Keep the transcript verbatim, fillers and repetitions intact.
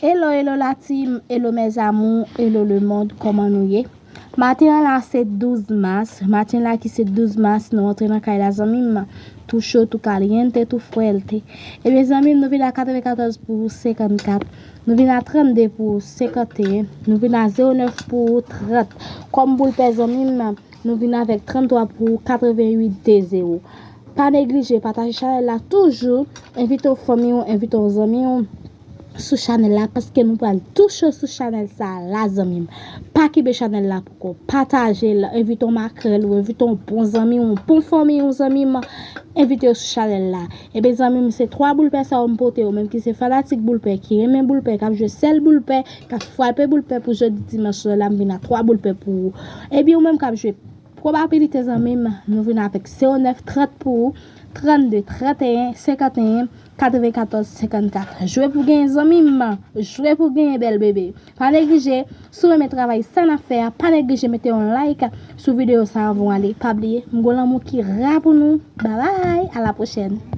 Hello, hello la team, hello mes amours, hello le monde, kòman nou ye? Maten an la se douz mas, maten la ki se douz mas, nou antre nan kay la zanmi m, tou cho, tou kalyente, tou fuerte. Ebyen zanmi m, nou vin a katrevenkatòz pou senkannkat, nou vin a trannde pou senkanteyen, nou vin a zewo nèf pou trant. Kòm boul pè zanmi m, nou vin avèk tranntwa pou katrevenwit de zewo. Pa neglije pataje chanèl la toujou, envite yon fanmi w, envite yon zanmi w sou chanèl la, paske nou pral tou cho sou chanèl sa la zanmi m. Pa kenbe chanèl la pou kò, pataje l, envite yon makrèl ou envite yon bon zanmi w, yon bon fanmi w zanmi m, envite yo sou chanèl la. Ebyen zanmi m, se twa boul pè sa yo m pote yo menm ki se fanatik boul pè, ki renmen boul pè, k ap jwe sèl boul pè, k ap frape boul pè pou jodi dimanch la, m vin a twa boul pè pou ou. Ebyen ou menm k ap jwe pwobabilite zanmi m, nou vin avèk zewo nèf trant pou ou, trannde, tranteyen, senkanteyen, katrevenkatòz, senkannkat. Jwe pou genyen zanmi m, jwe pou genyen bèl bebe. Pa neglije, si w renmen travay sa n ap fè a, pa neglije mete yon like sou videyo sa anvan w ale. Pa bliye, m gon lanmou ki ra pou nou. Babay, a la pwochèn.